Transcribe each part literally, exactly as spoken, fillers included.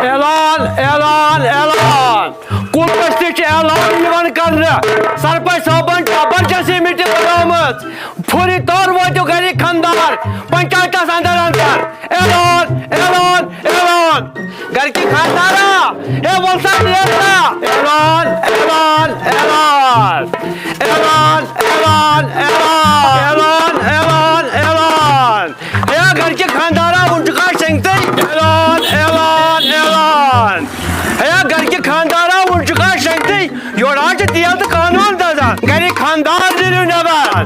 اعلان، اعلان، اعلان۔ کوٗتاہ تہِ چھُ اعلان یِوان کرنہٕ۔ سرپنچ صٲبن چھِ emergency meeting بُلٲومٕژ۔ فوری طور وٲتِو گرِکۍ خانٛدار پنچایتس اندر اندر۔ اعلان، اعلان، اعلان۔ گرِکۍ خانٛدارا، ہے وَل سا نیر سا۔ اعلان، اعلان، اعلان۔ اعلان، اعلان، اعلان۔ اعلان، اعلان، اعلان۔ ہے گرِکۍ خانٛدارا، وُنہِ چھُکھا شۄنٛگتھٕے؟ اعلان، اعلان، اعلان۔ ہے گرِکۍ خانٛدارا، وُنہِ چھُکھا شۄنٛگتھٕے؟ یورٕ حظ چھِ تیل تہٕ قانوٗن دَزان۔ گرِکۍ خانٛدار نیٖرِو نٮ۪بر۔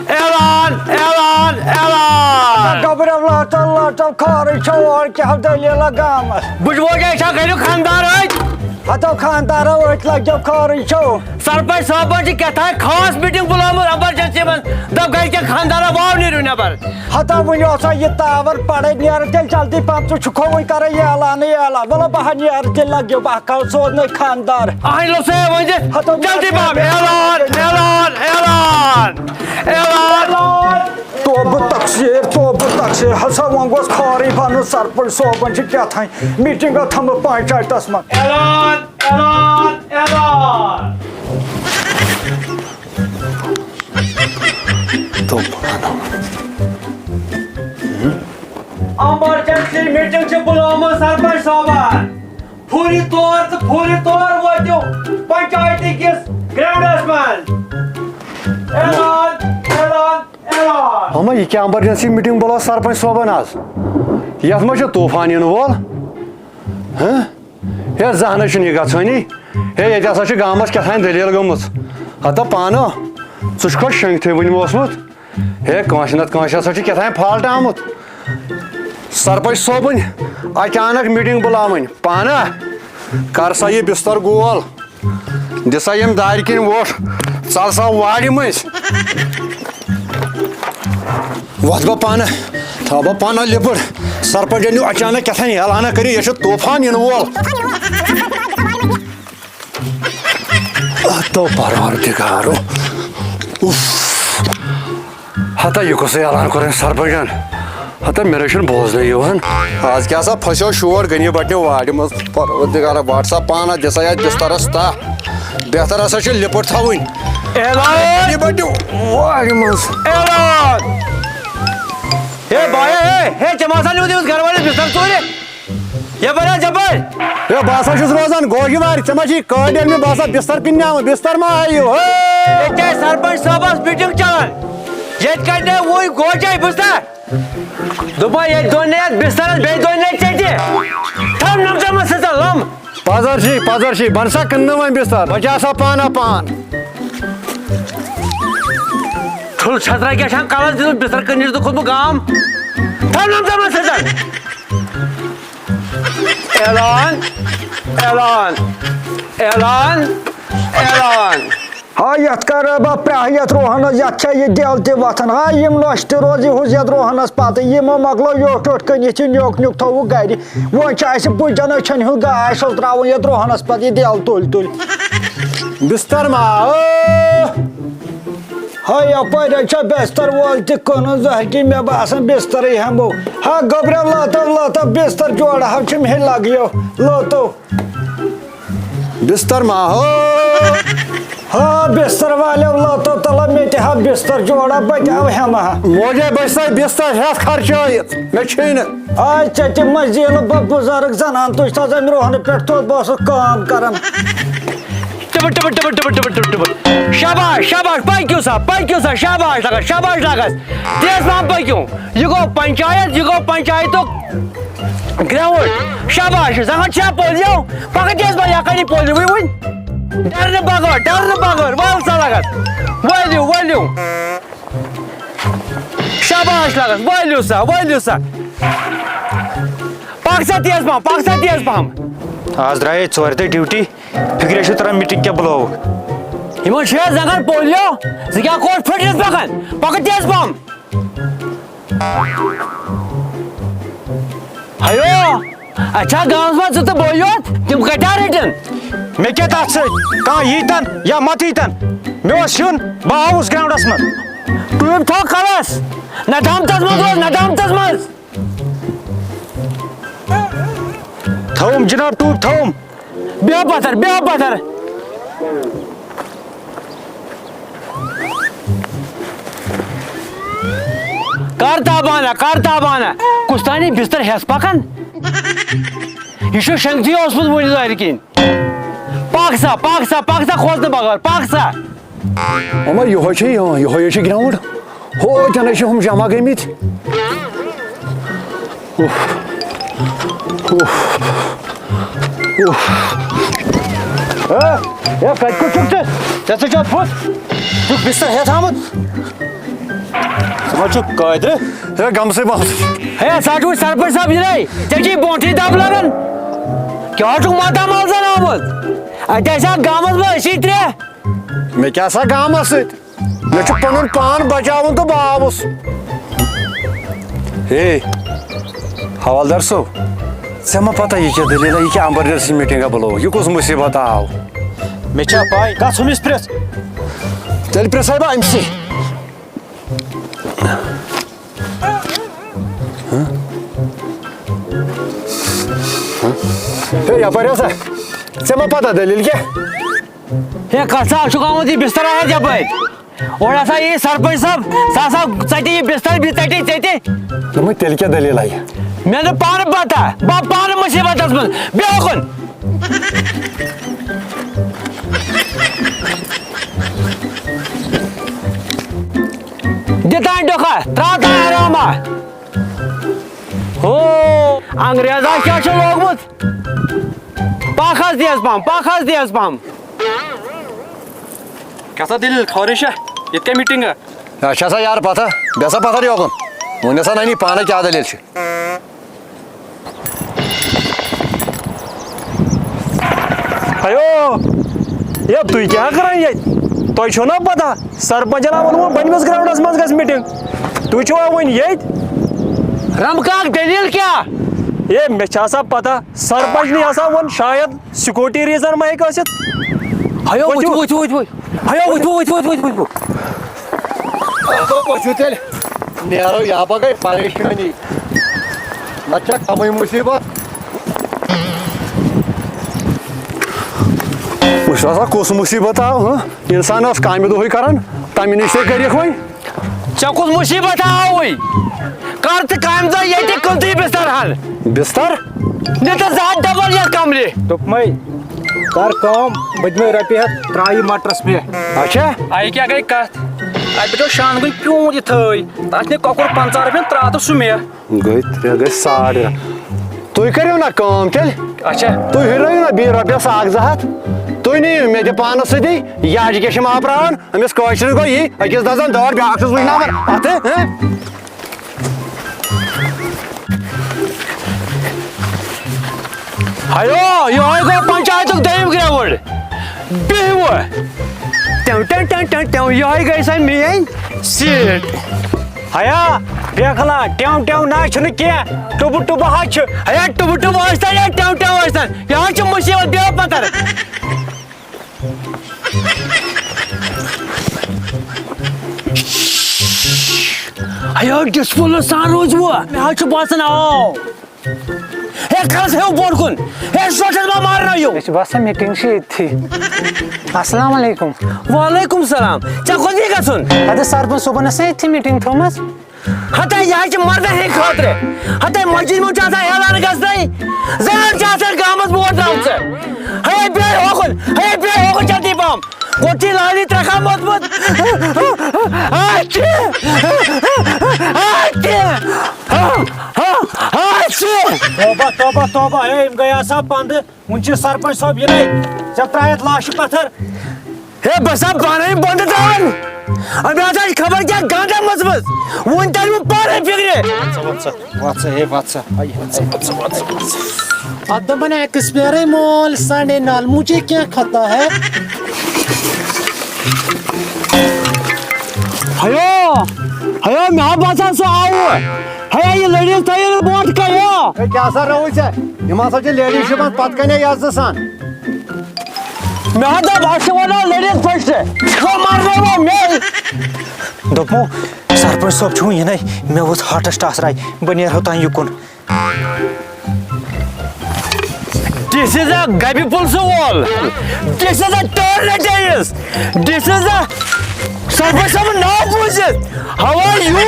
اعلان، اعلان، اعلان۔ گوٚبرٮ۪و لَٹو لَٹو خٲرٕے چھو، اورٕ کیٛاہ دٔلیٖلہ گامَس؟ بہٕ چھُس وۄنۍ أسۍ ہا گرِکۍ خانٛدار أتۍ۔ ہتو خانٛدارو أتۍ لَگیو خٲرٕے چھو۔ سرپنچ صٲبن چھِ کیٛاہ تام خاص meeting بُلٲومٕژ emergency منٛز۔ دَپ گرِکٮ۪ن خانٛدارا، واو نیٖرِو نٮ۪بر۔ ہتا وۄنۍ اوسا یہِ تاوَر پَڑے، نیرٕ تیٚلہِ جلدی پَہَم، ژٕ چھُکھ وۄنۍ کَران یہِ اعلانٕے اعلان۔ وَلہٕ بہٕ ہا نیرٕ تیٚلہِ، لَگیو بہٕ ہا کَرٕ سوزنَے خانٛدار۔ اَہَنۍ لوٚگ سا ہے وۄنۍ دِ۔ ہتا جلدی پَہَم، اعلان، اعلان، اعلان، اعلان۔ توبہٕ تقصیر، توبہٕ تقصیر، ہسا وۄنۍ گوٚژھ خٲرٕے بَنُن، سرپنچ صٲبن چھِ کیٛاہ تام meeting تھٲومٕژ پنچایتس منٛز۔ اعلان، اعلان، اعلان۔ Emergency meeting چھِ بُلٲومٕژ سرپنچ صٲبن۔ فوری طور تہٕ فوری طور وٲتِو پنچایتی کِس ground منٛز۔ اعلان، اعلان، اعلان۔ ہما، یہِ کیٛاہ emergency meeting بُلٲو سرپنچ صٲبن آز؟ یتھ منٛز چھُ طوفان یِنہٕ وول؟ ہہ؟ ہے، زانٛہہ نَے چھُنہٕ یہِ گژھٲنی۔ ہے، ییٚتہِ ہسا چھِ گامَس کیٛاہ تام دٔلیٖل گٔمٕژ۔ ہتا پانہٕ، ژٕ چھُکھا شۄنٛگتھٕے وٕنہِ اوسمُت؟ ہے، کٲنٛسہِ نَتہٕ کٲنٛسہِ ہسا چھُ کیٛاہ تام fault آمُت۔ سرپنچ صٲبٕنۍ اچانک meeting بُلاوٕنۍ۔ پانہٕ، کر سا یہِ بستر گول۔ دِ سا یِم دارِ کِنۍ وۄٹھ، ژَل سا وارِ مٔنٛزۍ۔ وۄتھ بہٕ پانہٕ، تھاو بہٕ پانہٕ لِپٕر۔ سرپنچن نیوٗ اچانک کیٛاہ تام اعلانہ کٔرِتھ، یہِ چھُ طوفان یِنہٕ وول۔ تو پروردگارو۔ اُف۔ ہتا یہِ کُس اعلان کوٚر أمۍ سرپنچن؟ ہتا مےٚ نَے چھُنہٕ بوزنَے یِوان۔ آز کیٛاہ سا پھسیو شور غنی بٹنہِ وارِ منٛز۔ پروردگارا، وٹ سا پانہ، دِ سا یتھ بسترس تاہ۔ بہتر ہسا چھُ لِپٕر تھاوٕنۍ۔ اعلان! غنی بٹنہِ وارِ منٛز۔ اعلان! ہے بایا، ہے، ہے، ژےٚ ما سا نیوٗ تٔمِس گرٕ وٲلِس بستر ژوٗرِ؟ یپٲرۍ حظ، یپٲرۍ۔ ہے، بہٕ ہسا چھُس روزان گوجہِ وارِ، ژےٚ ما چھِ یہِ کٲڑۍ ییٚلہِ مےٚ باسان بستر کِنہٕ نہٕ آمُت؟ بستر ما آیہِ؟ ہے! ییٚتہِ چھِ اَسہِ سرپنچ صٲبس meeting چلان۔ ییٚتہِ کَتہِ وُنہِ گوجے بستر؟ دوٚپمَے ییٚتہِ دۄن نے یَتھ بِستَرَس، بیٚیہِ دۄن نے ژےٚ تہِ۔ تھَم نَم ژٕ مَہ سۭژَن لَم۔ پَزَر چھی، پَزَر چھی، بَن سا کٕننہٕ وۄنۍ بِستَر۔ بہٕ چھِ آسان پانہ پان۔ ٹھُل چھَترا کیٛاہ چھَکھ کَلَس دِژمٕژ بِستَر کٕننہِ چھُس نہٕ کھوٚتمُت گام۔ تھَم نَم ژٕ مَہ سۭژَن۔ اعلان، اعلان، اعلان، اعلان۔ ہا، یتھ کرٕ بہٕ پرٛاہ یتھ روہنس، یتھ چھا یہِ دٮ۪ل تہِ وۄتھان۔ ہا، یِم نۄشہِ تہِ روزِ ہُز یتھ روہنس پتہٕ، یِمو مۄکلٲو یوٚٹھ یوٚٹھ کٕنِتھ، یہِ نیوٗک نیوٗک تھوٚوُکھ گرِ۔ وۄنۍ چھُ اسہِ بُجن أچھن ہُنٛد گاش ترٛاوُن یتھ روہنس پتہٕ، یہِ دٮ۪ل تُلۍ تُلۍ۔ بستر ما، ٲ۔ ہا، یپٲرۍ حظ چھا بستر وول تہِ کٕنُن، زہرگی مےٚ باسان بسترٕے ہٮ۪مو۔ ہا، گوٚبرٮ۪و لتو لتو بستر جوڑٕ ہا چھُم ہے لگیو لتو۔ بستر ما ہو۔ ہا، بستر والیو لتو تلو مےٚ تہِ ہا بستر جوڑا، بہٕ تہِ ہا ہٮ۪مہٕ ہا۔ موجے بچ سا بستر ہٮ۪تھ خرچٲیِتھ، مےٚ چھُے نہٕ۔ آے ژےٚ تہِ مہ زینہٕ بہٕ بُزرگ زنان، تُج تھاو زن روہنہٕ پٮ۪ٹھ تھوٚد، بہٕ اوسُس کٲم کران۔ ٹِبٕر، ٹِبٕر، ٹِبٕر، ٹِبٕر، ٹِبٕر، ٹِبٕر، ٹِبٕر۔ شاباش، شاباش، پٔکِو سا، پٔکِو سا، شاباش لگس، شاباش لگس۔ تیز پہم پٔکِو۔ یہِ گوٚو پنچایت، یہِ گوٚو پنچایتُک گرٛاوُنٛڈ۔ شاباش، زنٛگن چھا پولیو؟ پکہٕ تیز پہن، یا کَڑِ پولیوٕے وٕنۍ۔ ڈرنہٕ بغٲر، ڈرنہٕ بغٲر، ول سا لگس۔ ؤلِو، ؤلِو۔ شاباش لگس، ؤلِو سا، ؤلِو سا۔ پکھ سا تیز پہم، پکھ سا تیز پہم۔ آز درٛایے ژورِ دۄہہِ ڈیوٹی، فِکرِ چھُ تران میٖٹِنٛگ کیٛاہ بُلاوُکھ۔ یِمن چھُ زنٛگن پولیو، ژٕ کیٛاہ کوٹ پھٔٹرِس پکان؟ پکہٕ تیز پہم۔ ہیو، اچھا گامس منٛز ژٕ تہٕ بہٕ یوت، تِم کتہِ رٔٹن؟ مےٚ کیٛاہ تتھ سۭتۍ؟ کانٛہہ ییٖتن یا مت ییٖتن، مےٚ اوس یُن، بہٕ آوُس گراونڈس منٛز۔ ٹوٗپۍ تھاو کلس، ندامتس منٛز روز، ندامتس منٛز۔ تھوٚوُم جناب، ٹوٗپۍ تھوٚوُم۔ بیٚہہ پتھر، بیٚہہ پتھر۔ کر تابانا، کر تابانا۔ کُس تانی بستر ہٮ۪س پکان؟ یہِ چھُ شنٛگتھٕے اوسمُت وُنہِ دارِ کِنۍ۔ پکھ سا، پکھ سا، پکھ سا، کھوژنہٕ بغٲر، پکھ سا۔ اما یہوے چھُ، یہوے، یہوے چھُ گراؤنڈ۔ ہو، تنہٕ چھِ ہُم جمع گٔمٕتۍ۔ اوف۔ اوف۔ اوف۔ ہے، ہے، کتہِ کوٚت چھُکھ ژٕ؟ ژےٚ ژٕ چھُکھ پھُس؟ چھُکھ بستر ہٮ۪تھ آمُت؟ ژٕ ما چھُکھ قٲدرٕ؟ ہے، گمسٕے بمسٕے۔ ہے، سا چھُ سرپنچ صٲب یِنَے۔ ژےٚ چھُے برونٛٹھٕے دب لگان۔ کیٛاہ چھُکھ ماتامال زن آمُت؟ اتہِ آسہِ ہا گامس منٛز أسی ترٛےٚ۔ مےٚ کیٛاہ سا گامس سۭتۍ؟ مےٚ چھُ پنُن پان بچاوُن تہٕ بہٕ آوُس۔ ہے، حوالدار صٲب، ژےٚ ما پتہ یہِ کیٛاہ دٔلیٖلہ، یہِ کیٛاہ emergency meeting ہا بُلٲوٕکھ؟ یہِ کُس مُصیٖبت آو؟ مےٚ چھا پَے، گژھ ہُمِس پرٛژھ۔ تیٚلہِ پرٛژھے بہٕ أمۍ سٕے۔ ہے، یپٲرۍ ہسا، ژےٚ ما پتہ دٔلیٖل کیٛاہ؟ ہے، کتھ سا چھُکھ آمُت یہِ بستر ہٮ۪تھ یپٲرۍ؟ اورٕ ہسا یی سرپنچ صٲب، سُہ ہسا ژٹہِ یہِ بستر، بیٚیہِ ژٹہِ ژےٚ تہِ۔ دوٚپمَے، تیٚلہِ کیٛاہ دٔلیٖل آیہِ؟ مےٚ دوٚپ پانہٕ پتہ، بہٕ پانہٕ مُصیٖبتس منٛز، بیٚہہ اُکُن۔ دِ تام ڈوکھا، ترٛاو تام آراما۔ ہو، انگریزا کیٛاہ چھُ لوگمُت؟ پکھ حظ تیز پہم، پکھ حظ تیز پہم۔ کیٛاہ سا دٔلیٖل؟ خٲرٕے چھا؟ ییٚتہِ کیٛاہ میٖٹِنٛگ؟ اَسہِ چھا سا یارٕ پتہ؟ بیٚہہ سا پتھر یوکُن۔ وۄنۍ ہسا ننی پانَے کیٛاہ دٔلیٖل چھِ۔ ہیو، ہے، تُہۍ کیٛاہ کران ییٚتہِ؟ تۄہہِ چھو نا پتہ؟ سرپنچن ہا ووٚنمُت، بٔنمِس گراؤنڈس منٛز گژھِ میٖٹِنٛگ۔ تُہۍ چھِوا وۄنۍ ییٚتۍ؟ رمہٕ کاک، دٔلیٖل کیٛاہ؟ ہے، مےٚ چھِ آسان پتہ، سرپنچنٕے ہسا ووٚن، شاید security reason ما ہیٚکہِ ٲسِتھ۔ ہیو، ؤتھِو۔ ؤتھِو، ؤتھِو، ؤتھِو، ؤتھِو۔ ہیو، ؤتھِو، ؤتھِو، ؤتھِو، ؤتھِو، ؤتھِو۔ ؤتھِو تیٚلہِ۔ نیرو یا پگاہ پریشٲنی۔ نتہٕ چھےٚ کمٕے مُصیٖبت۔ وٕچھ سا، کُس مُصیٖبت آو، ہہ؟ انسان اوس کامہِ دۄہٕے کران، تمہِ نِش تہِ کٔرِکھ وۄنۍ۔ ژےٚ کُس مُصیٖبت آوُے؟ کر تہٕ کامہِ دۄہ ییٚتہِ کٕنتٕے بستر ہن۔ بستر؟ نہِ تہٕ زٕ ہتھ ڈبل یتھ کمرِ۔ دوٚپمَے، کر کٲم، بہٕ دِمَے رۄپیہِ ہَتھ، ترٛاو یہِ مٹرس پٮ۪ٹھ۔ اچھا۔ اَیہِ کیٛاہ گٔے کتھ؟ اَتہِ پٮ۪ٹھ اوس شانہٕ گٔے پیوٗنٛت یہِ تھٲے۔ تَتھ نہِ کۄکُر پنٛژاہ رۄپیَن، ترٛاو تہٕ سُہ مےٚ۔ گٔے ترٛےٚ، گٔے ساڑ ترٛےٚ۔ تُہۍ کٔرِو نا کٲم تیٚلہِ۔ اچھا۔ تُہۍ ہُرٲیِو نا بیٚیہِ رۄپیَس اکھ زٕ ہَتھ۔ تُہۍ نِیِو مےٚ تہِ پانَس سۭتی، یہِ اَجہِ کیٛاہ چھِ ماپراوان؟ أمِس کٲشرِس گوٚو یی، أکِس دَزان دٲر، بیٛاکھ چھُس وٕچھناوان اَتھٕ، ہہ؟ ہیو، یِہوٚے گوٚو پنچایتُک دوٚیِم گرٛاوُنٛڈ۔ بِہِو۔ ٹٮ۪و، ٹٮ۪و، ٹٮ۪و، ٹٮ۪و، ٹٮ۪و، یِہوٚے گٔے سۄ میٛٲنۍ سیٖٹ۔ ہیا، بیکھلا، ٹٮ۪و، ٹٮ۪و نہ چھُنہٕ کینٛہہ، ٹُبہٕ، ٹُبہٕ حظ چھُ۔ ہیا، ٹُبہٕ، ٹُبہٕ ٲسۍتن یا ٹٮ۪و، ٹٮ۪و ٲسۍتن، یہِ حظ چھِ مُصیٖبت، بیٚہو پتھر۔ ہیا، ڈسپلن سان روزِ وۄنۍ۔ مےٚ حظ چھُ باسان، آو۔ ہے، کھس ہیو بۄن کُن۔ ہے، شوٹھس ما مارنٲیِو۔ مےٚ چھُ باسان، میٖٹِنٛگ چھِ ییٚتھی۔ السلام علیکم۔ وعلیکم السلام۔ ژےٚ کوٚت یہِ گژھُن؟ اَدٕ سرپنچ صٲبُن ٲس نا ییٚتھی میٖٹِنٛگ تھٲومٕژ۔ ہتے، یہِ حظ چھِ مردن ہٕنٛدِ خٲطرٕ۔ ہتے، مسجد منٛز چھُ آسان اعلان گژھنَے۔ زنان چھِ آسان گامس ووٹ درٛامژٕ۔ ہے، بیٚہہ ہوکُن۔ ہے، بیٚہہ ہوکُن جلدی پہم۔ کوٚت چھِ لالی ترٛکھا موتمُت؟ آ، چھِ۔ آ، چھِ۔ آ، آ، آ، چھِ۔ توبہ، توبہ، توبہ، ہے، یِم گٔے آسان پنٛدٕ۔ وُنہِ چھِ سرپنچ صٲب یِنَے۔ ژےٚ ترٛایَتھ لاشہِ پتھر۔ ہے، بہٕ سا پانے بۄنہٕ ترٛاوان۔ أمۍ ہسا چھِ خبر کیٛاہ گنٛڈ مٔژھمٕژ۔ وُنہِ ترِ وۄنۍ پانے فِکرِ۔ وَتھ سا، وَتھ سا، ہے، وَتھ سا۔ اَتھ دَپان ایکسپیرٕے مول سانڈے نال، مجھے کیا کھاتا ہے؟ ہیو، ہیو، مےٚ ہا باسان سُہ آوُر۔ ہیا، یہِ لٔڑِتھ تھٲیِو نہٕ برونٛٹھ کَنہِ، ہا۔ ہے، کیٛاہ سا رٲوٕے ژےٚ؟ یِم ہسا چھِ لیڈیٖز چھِ پَتہٕ کَنہِ یَزٕ سان۔ مےٚ ہا دوٚپ، اَسہِ وَنو لٔڑِتھ first، ژٕ مَرنٲووا مےٚ؟ دوٚپمو، سرپنچ صٲب چھُ وُنہِ یِنَے، مےٚ ووت ہاٹَس ٹاسراے، بہٕ نیرہو تام یُکُن۔ This is a گبہِ پُلسہٕ وول۔ This is a ٹٲرنہٕ ٹیرِس۔ This is a sarpanch صٲبُن ناو بوٗزِتھ۔ How are you?